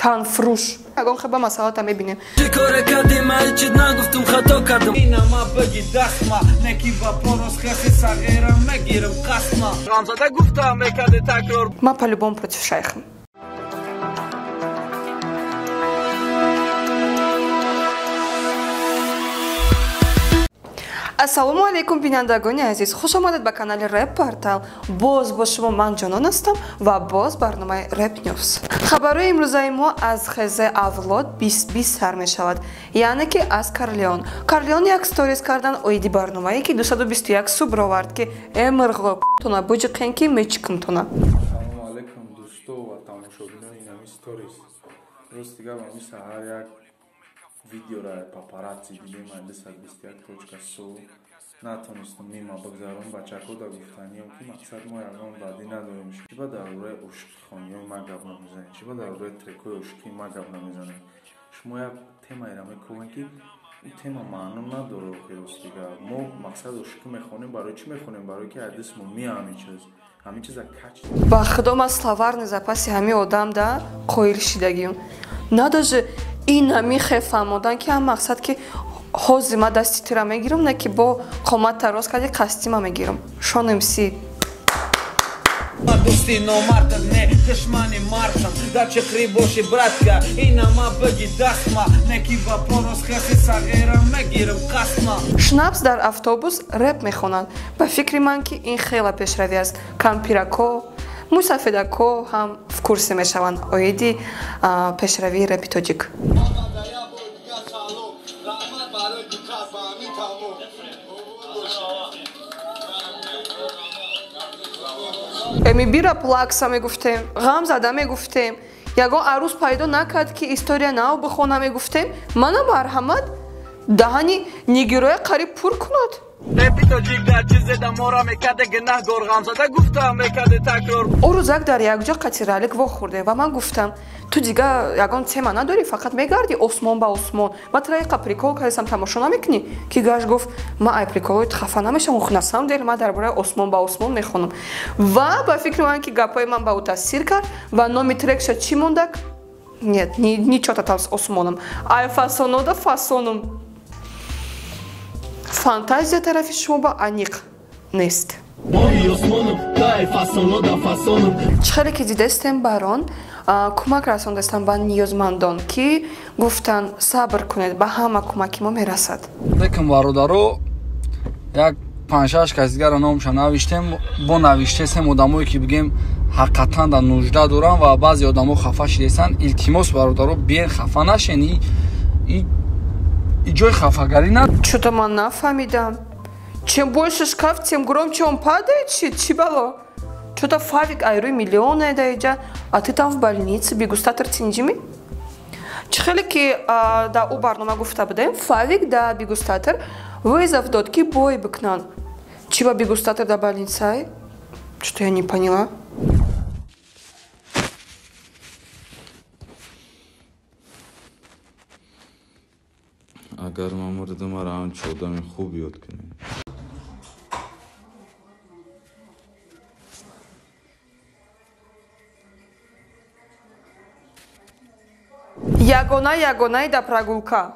Танфурӯш. Ягон хеба масъалата мебинем. Чӣ коре кардем, ма ҳечит нагуфтум, хато кардам. Инама бигӣ дастма, неки ба порос хаси сағира мегирам қасма. Ғамзада гуфтам мекарди такрор. Ма по-любому против шайхам. Ассалому алайкум, бинандагони азиз, хуш омадед ба канали Рэп Портал. Боз бо шумо ман Ҷонон ҳастам ва боз барномаи Рэп Ньюс. Хабарҳои имрӯзаи мо аз ХЗ Авлод 2020 сар мешавад, яъне ки аз Карлеон. Карлеон як сторис кардан оиди барномае, ки 221 суб ровард, ки э мирғо тона буҷиқен, ки мечикмтона. Ассалому алайкум, дӯсто ва тамошобинони нами сторис. Рости гап, ҳамин саҳар як видеора папарацци дидем, 221.су натонистам нима бигзарон. Бачако да гуфтанием, ки мақсад мо ягон бадӣ надорем. Чӣ ба дар бораи ошиқхониҳои ма гап намезанем? Чӣ ба дар бораи трекҳои ошиқии ма гап намезанем? Шумо як темаеро мекунед, ки ин тема маъно надорад. Рости гап, мо мақсад ошиқӣ мехонем. Барои чӣ мехонем? Барое ки ҳадисмо мия ҳамин чиз, ҳамин чиза кач. Ба худо, ман словарный запаси ҳамин одам да қоил шидагим. Надоже ин ҳамин хел фаҳмодан, ки ҳам мақсад, ки ҳозир ма дасти тира мегирам, не ки бо қомат тароз карди қасдима мегирам. Шон МС. Дӯсти номардам не, душмани мардам. Дар чиқрӣ боши, братка, инама бигӣ дастма, неки ба порос хаси сағира мегирам қасма. Шнапс дар автобус рэп мехонад. Ба фикри ман, ки ин хела пешравӣ аст. Кампирако, мӯйсафедако ҳам в курсе мешаванд оиди пешравии рэпи тоҷик. Эмибира плакса мегуфтем, ғам зада мегуфтем, ягон арӯз пайдо накард, ки история нав бихона мегуфтем. Мана марҳамат, даҳани нигироя қариб пур кунад. Рэпи тоҷик дар чизе дамора мекарде гунаҳгор. Ғамзада гуфтам мекарде такрор. Ӯ рӯзак дар якҷо қатиралик вохӯрдем ва ман гуфтам: ту дига ягон тема надорӣ, фақат мегарди осмон ба осмон. Ма тара иқа прикол кардесам, тамошо намекунӣ? Ки гашт гуфт: ма ай приколои хафа намешавам. На самом деле, ма дар бораи осмон ба осмон мехонам. Ва ба фикри ман, ки гапҳои ман ба ӯ таъсир кард ва номи трекша чӣ мондак? Нет, ничего там с осмоном. Ай фасонода фасоном. Фантазия тарафи шумо ба аниқ нест. Чӣ хеле ки дидестем, барон кӯмак расондастанд ба ниёзмандон, ки гуфтанд: сабр кунед, ба ҳама кӯмаки мо мерасад. Лекин, бародаро, як панҷшаш кас дигарро номша навиштем, бо навиштесем, одамое ки бигем ҳақиқатан дар нужда доранд ва баъзе одамо хафа шидесанд. Илтимос, бародаро, биен, хафа нашен, и ҷои хафагарӣ на. Чё-то ман нафаҳмидам. Чем больше шкаф, тем громче он падает. Чи бало? Чё-то Фавик айрӯи миллионе даиҷа, а ты там в больнице. Бигустатор тинҷими? Чӣ хеле ки дар ӯ барнома гуфта будем, Фавик да бигустатор вызов дод, ки бой бикунанд. Чи ба бигустатор дар больницай? Что я не поняла. Агар ман мурдам, маро ҳамчун одами хуб ёд кунед. Ягона ягонаи да прогулка.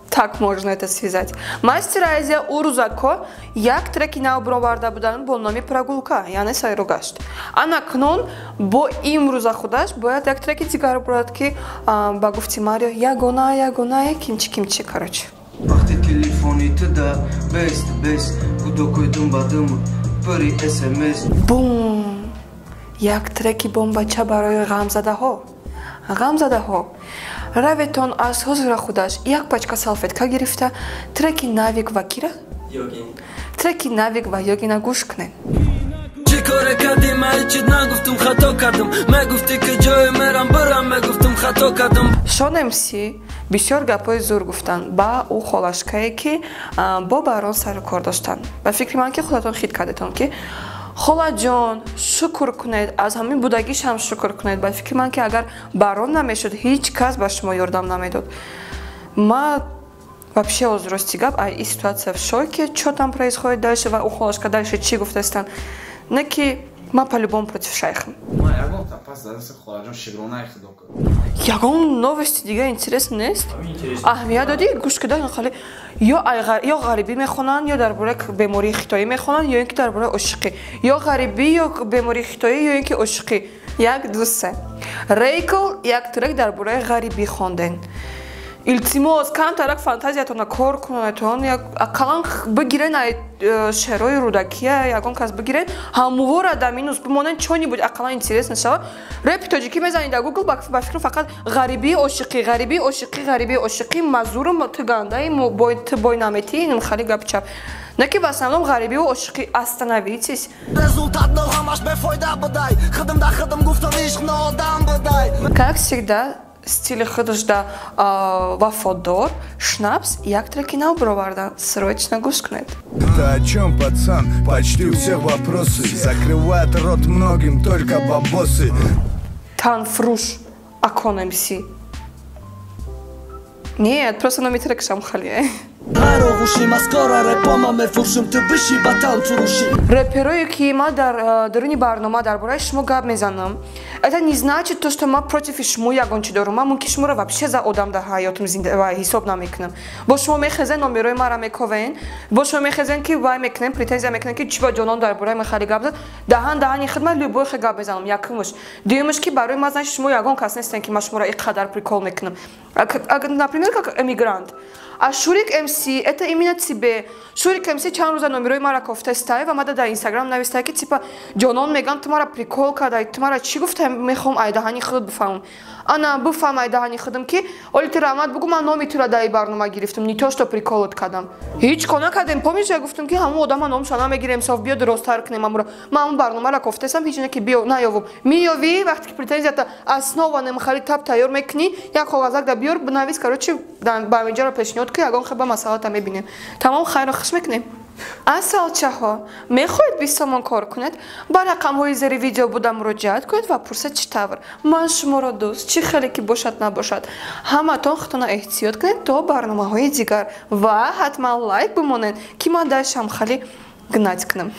Так можно это связать. Мастер Азия Урузако як треки нав бироварда буданд бо номи прогулка, яъне сайру гашт. Анакнун бо имрӯза худаш бояд як треки дигар бурад, ки ба гуфти Марио ягона ягонае кимчи кимчи, короче. Вақти телефони ту да бест бес гудокои дум ба дум пури смс. Бум! Як треки бомбача барои ғамзадаҳо. Ғамзадаҳо, раветон аз ҳозира худаш як пачка салфетка гирифта, треки Навик ва кира, треки Навик ва Йогина гӯш кунед. Чӣ коре кардем, ма ҳечит нагуфтум, хато кардам. Мегуфтӣ, ки ҷое мерам, бирам, мегуфтум, хато кардам. Шон МС бисёр гапҳои зур гуфтанд ба ӯ холашкае, ки бо барон сару кор доштанд. Ба фикри ман, ки худатон хит кардетон, ки холаҷон, шукр кунед, аз ҳамин будагиш ҳам шукр кунед. Ба фикри ман, ки агар барон намешуд, ҳеҷ кас ба шумо ёрдам намедод. Ма вообще ҳозир, рости гап, ай и ситуация в шоке, чё там происходит дальше ва ӯ холашка дальше чӣ гуфтастанд, не ки Ман по-любому против шайхам. Ман ягон та пас задаси, холаҷон, шигронаи худо кун. Ягон новости дига интерес нест? Аҳамият додӣ, гӯш кида, хали ё ғарибӣ мехонанд, ё дар бораи бемории хитоӣ мехонанд, ё ин ки дар бораи ошиқӣ, ё ғарибӣ, ё бемории хитоӣ, ё ин ки ошиқӣ. Як, ду, се. Рейкл як трек дар бораи ғарибӣ хонден. Илтимос, камтарак фантазиятонро кор кунедтон, ақаллан бигирен ай шеърои Рӯдакия, ягон кас бигирен, ҳамвора дар минус бимонен, чё-нибудь ақаллан интерес нашавад. Репи тоҷикӣ мезанед дар Гугл, ба фикрам, фақат ғарибӣ, ошиқӣ, ғарибӣ, ошиқӣ, ғарибӣ, ошиқӣ, мазуру ту гандаи, ту бой наметӣ, хали гапи чап. Не ки в основном ғарибиву ошиқӣ. Остановитесь. Результат нол, ҳамаш бефоида будай. Хидм да хидм гуфтам, ишқ ноодам будай. Как всегда, стили худаш да вафодор, Шнапс як треки нав баровардан. Срочно гӯш кунед. Ты о чем, пацан? Почти у всех вопросы. Закрывает рот многим только бабосы. Танфруш Акон МС. Нет, просто номи трекшам хали. Ҳар оғӯши маскора репома мефурӯшум, ту биши ба тан фурӯшӣ. Реперое ки ма дар даруни барнома дар бораи шумо гап мезанам, это не значит то, что ма против шумо ягон чи дорум. Ма мумкин шуморо вообще за одам дар ҳаётам ҳисоб намекунам. Бо шумо мехезен, номерои мара мековен, бо шумо мехезен, ки вай мекунем, претензия мекунем, ки чӣ ба ҷонон дар бораи ма хеле гап зад. Даҳан даҳани худ ма любой хе гап мезанам. Якумш, дуюмш, ки барои ма, значит, шумо ягон кас нестен, ки ма шуморо ин қадар прикол мекунам, например, как эмигрант. А Шурик МС, это именно тебе. Шурик МС чанд рӯза номерои мара кофтестай ва мада дар Инстаграм навистай, ки типа ҷонон мегам, ту мара прикол кардай, ту мара чӣ гуфтай? Мехоҳам айдаҳани худ бифаҳмам. Ана, бифаҳм айдаҳани худам, ки оли ту раҳмат бугу, ман номи тура дар барнома гирифтам, не то что приколот кардам. Ҳеҷ кор накардем. Помнишь, я гуфтам, ки ҳамон одама номша намегирем, соф биё дуросттар кунем амро. Ман ҳамон барномаро кофтесам, ҳеҷ не ки биё наёвум. Меёвӣ, вақте ки претензията основа хали тап тайёр мекунӣ, як коғазак да биёр, бинавис, короче, ба инҷаро пешниҳод ки ягон хеба масъалата мебинем. Тамом, хайру хуш мекунем. Асалчаҳо, мехоҳед 20 сомон кор кунед? Ба рақамҳои зери видео буда муроҷиат кунед ва пурсед, чӣ тавр. Ман шуморо дӯст, чӣ хеле ки бошад набошад. Ҳаматон худтона эҳтиёт кунед то барномаҳои дигар ва ҳатман лайк бимонед, ки ман дашам хали гнать кунам.